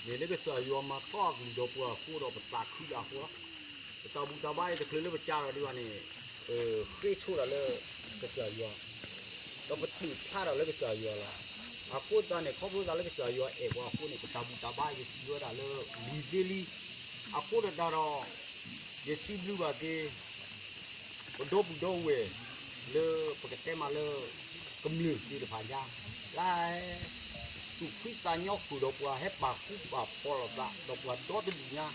မ့ၢ်လၢကစၢ်ယွၤမၤတီအကလုၢ်ဒီးပှၤအဃိဒီး ပသးခုတၢ်အဃိလီၤ. ပတၢ်ဘူၣ်တၢ်ဘါအံၤတချုးလၢပကးထီၣ်ဒံးဘၣ်န့ၣ်, ဃ့ဆိဒၣ်လၢကစၢ်ယွၤ, ဒီးပတူၢ်ဖျါထီၣ်လၢကစၢ်ယွၤလီၤ. အဃိသတးန့ၣ် ခီဖျိသးလၢကစၢ်ယွၤအဲၣ်ပှၤအဃိန့ၣ် ပတၢ်ဘူၣ်တၢ်ဘါယစံးဝဲဒၣ်လၢဝံၤသ့လံ. အဃိသတးဒီး ယစံးဘျုးဘၣ်က့ၤ ပဒီပုၢ်ဒီဝဲၢ် လၢပကတဲမးလၢ ကမျၢၢ်သ့ၣ်တဖၣ်ညါ, လၢ သူၣ်ဖှံသးညီဃုာ်ဒီးပှၤ ဟဲပာ်ဃူပာ်ဖိးလိာ်သးဒီးပှၤဒီတဘ့ၣ်ညါ,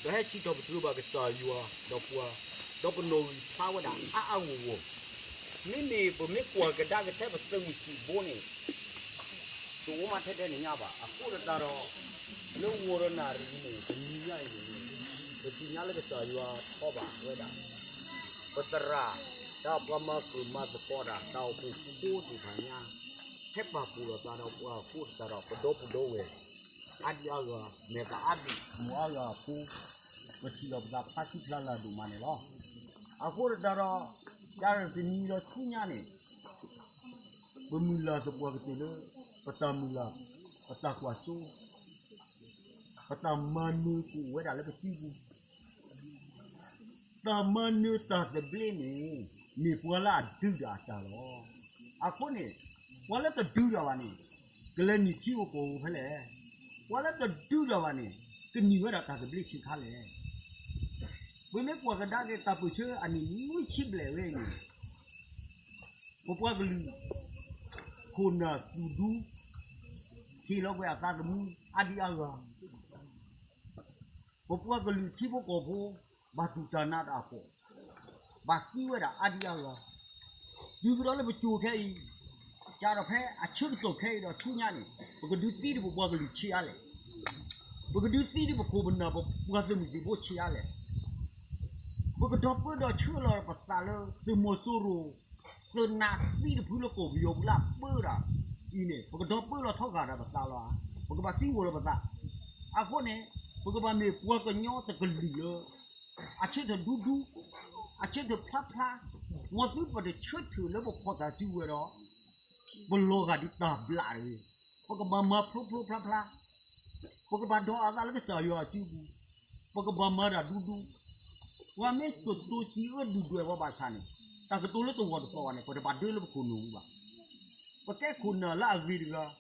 ဒီးဟဲစံးထီၣ်ပတြၢၤဘၣ်ကစၢ်ယွၤဒီးပှၤ, ဒီးပနီၣ်ဂံၢ်ဖျါဝဲဒၣ်အါအါဂီၢ်ဂီၢ်. မ့မ့ၢ်ပမ့ၢ်ကွၢ်ကဒါက့ၤထဲပသုးမုၢ်သံၣ်ဘိန့ၣ် တအိၣ်မးထဲထဲန့ၣ်ညါဘၣ်. အဃိသတးဒီး လၢဝီၤရနၣ်ရံၣ်န့ၣ် တနံၤညါအံၤန့ၣ် ပသ့ၣ်ညါလၢကစၢ်ယွၤထီဘၣ်ဝဲဒၣ် ပသရၣ်, ဒီးပှၤမၤဃုာ်မၤသကိးတၢ် တၢ်အိၣ်ဖှိၣ်ဖိသ့ၣ်တဖၣ်ညါ, ဟဲပာ်ဖှိၣ်လိာ်သးဒီးပှၤအဃိသတးဒီး ပဒီပုၢ်ဒီဝဲၢ် အါဒံအါဂၤ မဲာ်သၣ်အါဒံ မိၢ်အါဂၤအဖိ, ပထံၣ်လိာ်ပသးဖျါဆူဖျါလၢ်ဒိၣ်မးန့ၣ်လီၤ. အဃိသတးဒီး ကၢ်တနံၤဒီးဆူညါန့ၣ် ပမုၢ်လၢ်သပှၢ်ကတၢၢ်လၢ ပတၢ်မုၢ်လၢ်, ပတၢ်ကွၢ်စိ, ပတၢ်မၤနၢၤကအိၣ်ဝဲဒၣ်လၢပစုပူၤ, တၢ်မၤနၢၤတၢ်သဘျ့န့ၣ် မ့ၢ်ပှၤလၢအဒုးတၢ်အတၢ်လီၤ. အဃိန့ၣ် ပှၤလၢတဒုးတၢ်ဘၣ်န့ၣ် ကလဲၤနုာ်ထံဧိၤကီၢ်ဧိၤဖဲလဲၣ်. ပှၤလၢတဒုးတၢ်ဘၣ်န့ၣ် ကနုာ်ဝဲဒၣ်တၢ်သဘျ့ဆံးခါလဲၣ်. ပမ့ၢ်ကွၢ်ကဒါက့ၤတၢ်ပၢၢ်ဆၢအနံၣ်နွံဆံဘျဲၣ်ဝဲအံၤန့ၣ် ပပှၤကလုာ် ခိၣ်နၢ်သူၣ်ဒူ ဟ့ၣ်လီၤကွံာ်အသးသမူအါဒံအါဂၤ, ပပှၤကလုာ်ထံဖိကီၢ်ဖိ ဘၣ်တူၢ်တၢ်နးတၢ်ဖှီၣ်, ဘၣ်သံဝဲဒၣ်အါဒံအါဂၤ, တုၤကဒီးလၢပစိၤခဲအံၤ, ကးထီၣ်ဖဲအဆၢကတီၢ်ခဲအံၤဒီးဆူညါန့ၣ် ပကဒုးသံတပပှၤကလုာ်ဆံးအါလဲၣ်. ပကဒုးသံတပခိၣ်ပနၢ်ပပှၤသုးမုၢ်သံၣ်ဘိဆံးအါလဲၣ်. ပကဒီပုၢ်ဒီးဆှၢလီၤပသးလၢသုးမီၤစိရိၤ သုးနးသံတဖုလၢကီၢ်ပယီၤပူၤလၢအပၢတၢ်အံၤန့ၣ် ပကဒီပုၢ်လီၤထီဃာ်တၢ်ပသးလီၤဧါ. ပကဘၣ်သံကွံာ်လီၤပသး. အဃိန့ၣ် ပကဘၣ်မ့ၢ်ပှၤကညီတကလုာ်လၢ အဆၢထၢၣ်ဒူဒူ, အဆၢထၢၣ်ဖျါဖျါ, မ်သုပတဆၢထၢၣ်လၢပဖီၣ်တၢ်စုဝဲဒီး ပလီၤဂာ်ဒ်တၢ်ဘျးတဂ့ၤ. ပကဘၣ်မၤဖျိဖျိဖျါဖျါ, ပကဘၣ်ဒိးအသးလၢကစၢ်ယွၤအစုပူၤ, ပကဘၣ်မၤတၢ်ဒူဒူ, ပှၤမ့ၢ်ကတိၤစံးအၢဒုၣ်ဒွဲၣ်ပှၤဘၣ်ဆၣ်န့ၣ် တၢ်ကတိၤလၢတဝီတသီဘၣ်န့ၣ် ပတဘၣ်ဒၢလၢပခိၣ်နူာ်ပူၤဘၣ်. ပကဲခိၣ်နၢ်လၢအဂ့ၤတဂၤ,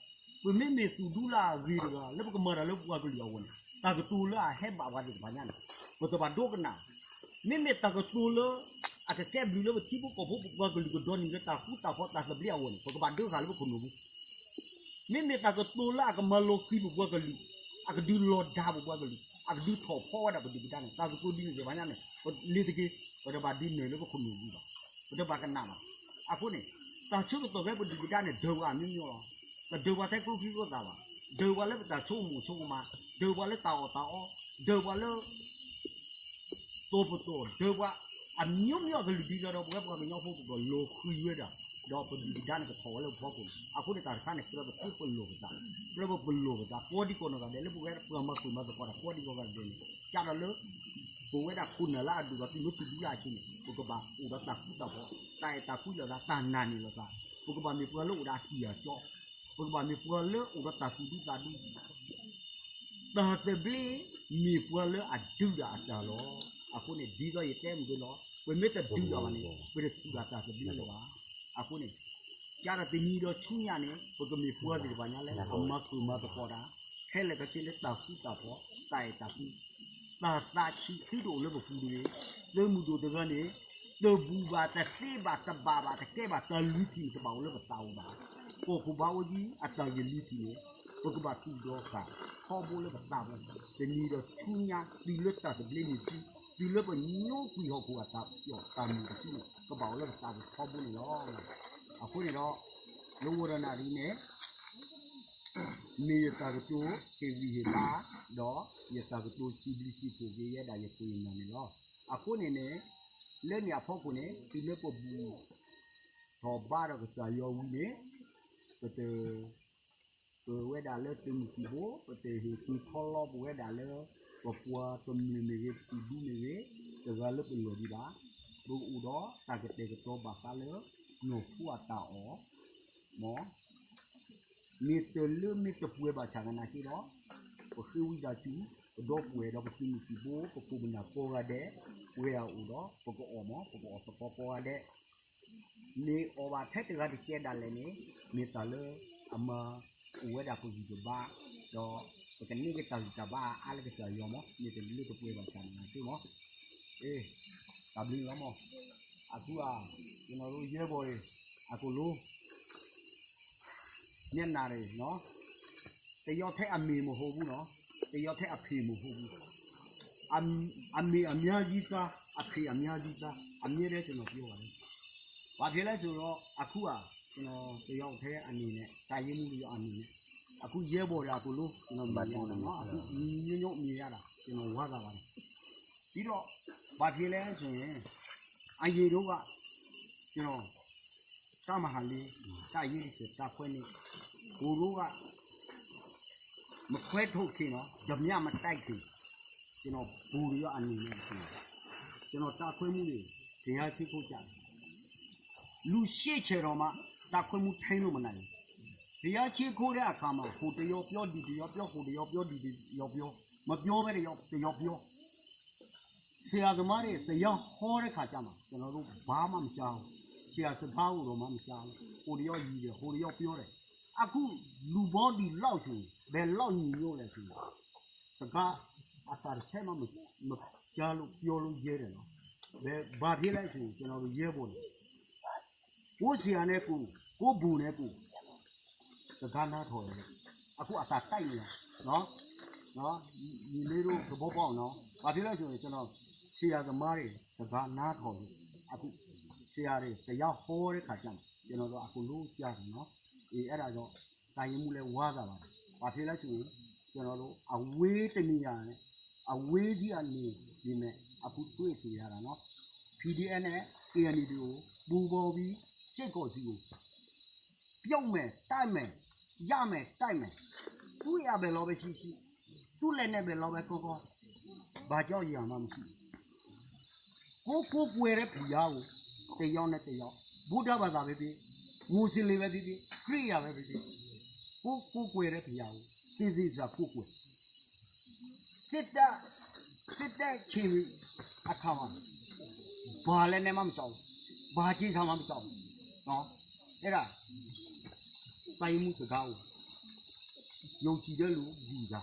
ပမ့မ့ၢ်သူၣ်ဒူလၢအဂ့ၤတဂၤ လၢပကမၤတၢ်လၢပှၤကလုာ်အဂီၢ်န့ၣ် တၢ်ကတိၤလၢအဟဲဘၣ်ပှၤသ့ၣ်တဖၣ်ညါန့ၣ် ပတဘၣ်ဒိကနၣ်. မ့မ့ၢ်တၢ်ကတိၤလၢ အကကဲဘျုးလၢပထံဖိကီၢ်ဖိ ပပှၤကလုာ်ကဒိးန့ၢ်လၢတၢ်ဃူတၢ်ဖိးတၢ်သဘျ့အဂီၢ်န့ၣ် ပကဘၣ်ဒၢဃာ်လၢပခိၣ်နူာ်ပူၤ. မ့မ့ၢ်တၢ်ကတိၤလၢအကမၤလီၤဃံၤပပှၤကလုာ်, အကဒုးလီၤဒါပပှၤကလုာ်, အကဒုးထီၣ်ဖီဝဲဒၣ်ပဒုၣ်ပဒါန့ၣ် တၢ်ကတိၤဒ်န့ၣ်သ့ၣ်တဖၣ်ညါန့ၣ် ပလ့ၤတက့ၢ်, ပတဘၣ်ဒုးနုာ်လၢပခိၣ်နူာ်ပူၤဘၣ်, ပတဘၣ်ကနၣ်ဘၣ်. အဃိန့ၣ် တၢ်ဆၢကတီၢ်ဖဲပဒုၣ်ပဒါန့ၣ် ဒၢးပှၤအမျိုးမျိုးလီၤ. ပဒၢးပှၤထဲကျိချံကျိသၣ်ဘၣ်, ဒၢးပှၤလၢပတၢ်ဆိကမိၣ်ဆိကမး, ဒၢးပှၤလၢတၢ်အီၣ်တၢ်အီ, ဒၢးပှၤလၢ တီၤပတီၢ်, ဒၢးပှၤအမျိုးမျိုးအကလုာ်ဒ်သိးဒီး ပဝဲပှၤကညီဖိကဘၣ်လီၤဃံၤဝဲဒၣ်, ဒီးပဒုၣ်ပဒါန့ၣ်ကထီၣ်ဝဲလၢပဖီခိၣ်န့ၣ် အဃိန့ၣ်တၢ်တခါန့ၣ် ကြၢးပသ့ပလီၢ်ပသး, ကြၢးပပလီၢ်ပသး ကိးဒံကိးနီၢ်ဂၤဒဲး လၢပဝဲပှၤမၤဃုာ်မၤသကိးတၢ် ကိးဒံကိးဂၤဒဲးန့ၣ် ကးဒီးလၢ ပဝဲဒၣ်ခိၣ်နၢ်လၢအဒိၣ်ဒီးသုးမုၢ်သံၣ်ဘိလၢအဆံးန့ၣ် ပကဘၣ်အိၣ်ဒီးတၢ်ဃူတၢ်ဖိး, တၢ်အဲၣ်တၢ်ကွံလိာ်သး, တၢ်နာ်န့ၢ်လိာ်သး, ပကဘၣ်မ့ၢ်ပှၤလၢအိၣ်ဒီးအထံၣ်အကီ, ပကဘၣ်မ့ၢ်ပှၤလၢအိၣ်ဒီးတၢ်သူၣ်ဒူသးဒူ တၢ်သဘျ့ မ့ၢ်ပှၤလၢအဒုးတၢ်အတၢ်လီၤ. အဃိန့ၣ် ဒ်သိးယတဲမုၢ်က့ၤလီၤ, ပမ့ၢ်တဒုးတၢ်ဘၣ်န့ၣ် ပတသူၣ်တၢ်တၢ်သဘျ့လၢၤဘၣ်. အဃိန့ၣ် ကးဒီးတနံၤဒီးဆူညါန့ၣ် ပကမ့ၢ်ပှၤသ့ၣ်တဖၣ်ညါလၢ အမၤဃုာ်မၤသကိးတၢ် ခဲလၢာ်ခဲဆ့လၢတၢ်ဃူတၢ်ဖိး, တၢ်အဲၣ်တၢ်ကွံ, တၢ်သးဆံးသုတအိၣ်လၢပပူၤတဂ့ၤ. သုးမုၢ်ဒိၣ်တဂၤန့ၣ် တဘူၣ်ဘၣ်, တသ့ဘၣ်, တဘၣ်ဘၣ်, တကဲဘၣ်, တၢ်လုၢ်ထံၣ်န့ၣ် တဘၣ်အိၣ်လၢပသးပူၤဘၣ်. ကီၢ်ခိၣ်ဘၣ်အိၣ်ယံၤ အတၢ်ဂ့ၢ်လုၢ်ထံၣ်န့ၣ် ပကဘၣ်သူၣ်ဒီးဃာ်ထီဘိလၢပသးပူၤ, တနံၤဒီးဆူညါ တုၤလၢတၢ်သဘျ့န့ၣ်ဆူ, တုၤလၢပညိကွံာ်ဟီၣ်ခိၣ်အတၢ်ပျီၣ်တၢ်မုာ်တစုန့ၣ် ကဘၣ်အိၣ်လၢပသးပူၤထီဘိန့ၣ်လီၤ. အဃိန့ၣ်ဒီး လၢဝီၤဒီးနၣ်ရံၣ်န့ၣ် မ့ၢ်ယတၢ်ကတိၤဟ့ၣ်ဂံၢ်ဟ့ၣ်ဘါ, ဒီးယတၢ်ကတိၤစံးဘျုးစံးဖှိၣ်က့ၤယဲဒၣ်ယခိၣ်ယနၢ်န့ၣ်လီၤ. အဃိန့ၣ်န့ၣ် လၢန့ၣ်အဖီခိၣ်န့ၣ် တုၤလၢပဘူၣ်ထီၣ်ဘါဒီးကစၢ်ယွၤဝံၤန့ၣ် ပတ ပဝဲဒၣ်လၢသုးမုၢ်သံၣ်ဘိ ပတဟ့ၣ်သုးထီလီပဝဲဒၣ်လၢ ပပှၤကမျၢၢ်မ့ၢ်ဂ့ၤ ပသုးဒူမ့ၢ်ဂ့ၤ တဂၤလၢပလီၢ်ဒံးဘၣ်. ပကအိၣ်ဒီးတၢ်ကတဲာ်ကတီၤဘၣ်ဃးလၢ နီၢ်ဖိအတၢ်အီၣ် မ့ၢ် မ့ၢ်တလၢမ့ၢ်တပှဲၤဘၣ်ဆၣ်သနာ်က့ဒီး ပဃ့ဝံသးစူၤ, ပဒီပုၢ်ဝဲၢ်ဒီးပသုးမုၢ်သံၣ်ဘိ ပခိၣ်ပနၢ်ကိးဂၤဒဲး, ပဝဲဒၣ်အိၣ်ဒီး ပကအီၣ်မး ပကအီၣ်သကိးကိးဂၤဒဲး, မ့ၢ်အီၣ်ဘၣ်ထဲတဂၤတကဲဒၣ်လဲာ်န့ၣ်, မ့ၢ်တၢ်လၢအမၤအိၣ်ဝဲဒၣ်ပဂံၢ်ပဘါ, ဒီးပကန့ၢ်က့ၤတၢ်ဂံၢ်တၢ်ဘါအါလၢကစၢ်ယွၤမး, မ့ၢ်တလၢတပှဲၤဘၣ်ဆၣ်န့ၣ်သ့မး. အ့, တၢ်ဘျုးလီၤမး. အဃိဧါ, ကနီၤဒိယဲၢ်ဘီၣ်အံၤ, အကိၣ်လိ မျက်နှာတွေနော်, တယောက်ထဲအမေမဟုတ်ဘူးနော်, တယောက်ထဲအဖေမဟုတ်ဘူး, အမေအများကြီးသား, အဖေအများကြီးသား, အမြဲတမ်းကျွန်တော်ပြောပါတယ်. ဘာဖြစ်လဲဆိုတော့ အခုက ကျွန်တော်တယောက်ထဲအနေနဲ့, တပ်ရင်းမှူးတယောက်အနေနဲ့, အခုရဲဘော်တွေအကုန်လုံး ကျွန်တော်မြင်ရတာနော်, အခုညီညီမြင်ရတာ ကျွန်တော်ဝမ်းသာပါတယ်. ပြီးတော့ ဘာဖြစ်လဲဆိုရင် အရင်တုန်းက ကျွန်တော် တပ်မဟာလေး, တပ်ရင်းတစ်ဆယ်, တပ်ခွဲနှစ်, ကိုတို့က မခွဲထုတ်ခင်နော်, ဓမြမတိုက်ခင်, ကျွန်တော်ဗိုလ်တယောက်အနေနဲ့ဆိုရင်, ကျွန်တော်တပ်ခွဲမှူးတွေ တရားရှိခိုးကြတယ်. လူရှစ်ဆယ်တောင်မှ တပ်ခွဲမှူးထိန်းလို့မနိုင်ဘူး. တရားရှိခိုးတဲ့အခါမှာ ဟိုတယောက်ပြော ဒီတယောက်ပြော, ဟိုတယောက်ပြော ဒီတယောက်ပြော, မပြောဘဲတယောက်, တယောက်ပြော. ဆရာသမားတွေ တရားဟောတဲ့ခါကျမှ ကျွန်တော်တို့ဘာမှမကြားဘူး. ဆရာစကားကိုတော့မှမကြားဘူး. ဟိုတယောက်ယူတယ်, ဟိုတယောက်ပြောတယ်. အခုလူပေါင်းဒီလောက်ဆိုရင် ဘယ်လောက်ညီညွတ်လဲဆိုရင် စကားအသံတစ်ချက်မှမကြားလို့ ပြောလို့ရဲတယ်နော်. ဘယ်, ဘာဖြစ်လဲဆိုရင် ကျွန်တော်တို့ရဲဘော်တွေ ကိုယ့်ဆရာနဲ့ကိုယ်, ကိုယ့်ဗိုလ်နဲ့ကိုယ် စကားနားထောင်တယ်. အခုအသံတိုက်နေတာနော်, ညီလေးတို့သဘောပေါက်နော်. ဘာဖြစ်လဲဆိုရင် ကျွန်တော် ဆရာသမားတွေ စကားနားထောင်လို့ အခု ဆရာတွေ တရားဟောတဲ့ခါကျမှ ကျွန်တော်တို့ အကုန်လုံးကြားတယ်နော်. အေး, အဲ့ဒါတော့ တိုင်းရင်းမှူးလည်း ဝမ်းသာပါတယ်. ဘာဖြစ်လဲဆိုရင် ကျွန်တော်တို့ အဝေးတနေရာနဲ့ အဝေးကြီးအနေနဲ့ အခုတွေ့နေရတာနော်. PDF နဲ့ KNDO ပူးပေါင်းပြီး စစ်ကောင်စီကို ပြုတ်မယ်, တိုက်မယ်, ရမယ်, တိုက်မယ်. သူ့အရာဘယ်လောက်ပဲရှိရှိ, သူ့လက်နဲ့ဘယ်လောက်ပဲကောင်းကောင်း, ဘာကြောက်စရာမှမရှိဘူး. ကိုယ်ကိုးကွယ်တဲ့ဘုရားကို တယောက်နဲ့တယောက်, ဗုဒ္ဓဘာသာပဲဖြစ်, မွတ်စလင်ပဲဖြစ်ဖြစ်, ခရစ်ယာန်ပဲဖြစ်ဖြစ်, ကိုယ်ကိုးကွယ်တဲ့ဘုရားကို သေသေချာချာကိုးကွယ်. စစ်တပ်, စစ်တပ်ချိန်အခါမှာ ဘာလက်နက်မှမကြောက်ဘူး, ဘာကျည်ဆံမှမကြောက်ဘူးနော်. အဲ့ဒါ တိုင်းမှူးစကားကို ယုံကြည်တဲ့လူယူတာ